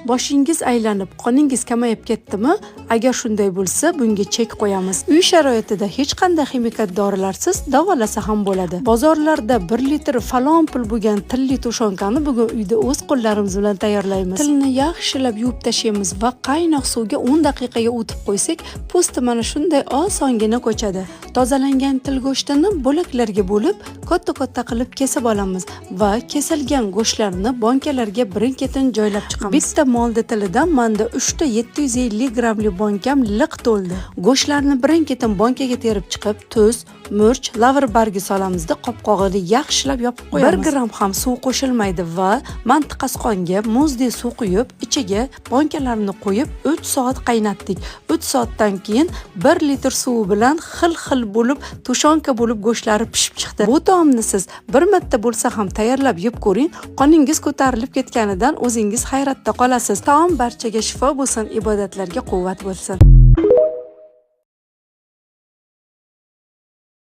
Boshingiz aylanib, qoningiz kamayib ketdimi? Agar shunday bo'lsa, bunga chek qo'yamiz. Uy sharoitida hech qanday ximikat dorilarsiz davolasa ham bo'ladi. Bozorlarda 1 litr falon pul bo'lgan tilli tushonkani bugun uyda o'z qo'llarimiz bilan tayyorlaymiz. Tilni yaxshilab yuvib tashlaymiz va qaynoq suvga 10 daqiqaga o'tib qo'ysak, po'sti mana shunday osongina ko'chadi. Tozalangan til go'shtini bo'laklarga bo'lib, katta-katta qilib kesib olamiz va kesilgan go'shtlarni bonkalarga birin-ketin joylab chiqamiz. Bitta molda tilidan manda 3 ta 750 grammli bonkam liq to'ldi. Go'shtlarni birin-ketin bonkaga terib chiqib, tuz, murch, lavr bargi solamizda qopqog'ini yaxshilab yopib qo'yamiz. 1 gramm ham suv qo'shilmaydi va mantiqasqonga muzdek suv quyib, ichiga bonkalarni qo'yib 3 soat qaynatdik. 3 soatdan keyin 1 litr suvi bilan xil-xil bo'lib, tushonka bo'lib go'shtlari pishib chiqdi. Bu taomni siz bir marta bo'lsa ham tayyorlab yeb ko'ring, qoningiz ko'tarilib ketganidan o'zingiz hayratda qolasiz. Taom barchaga shifo bo'lsin, ibodatlarga quvvat bo'lsin.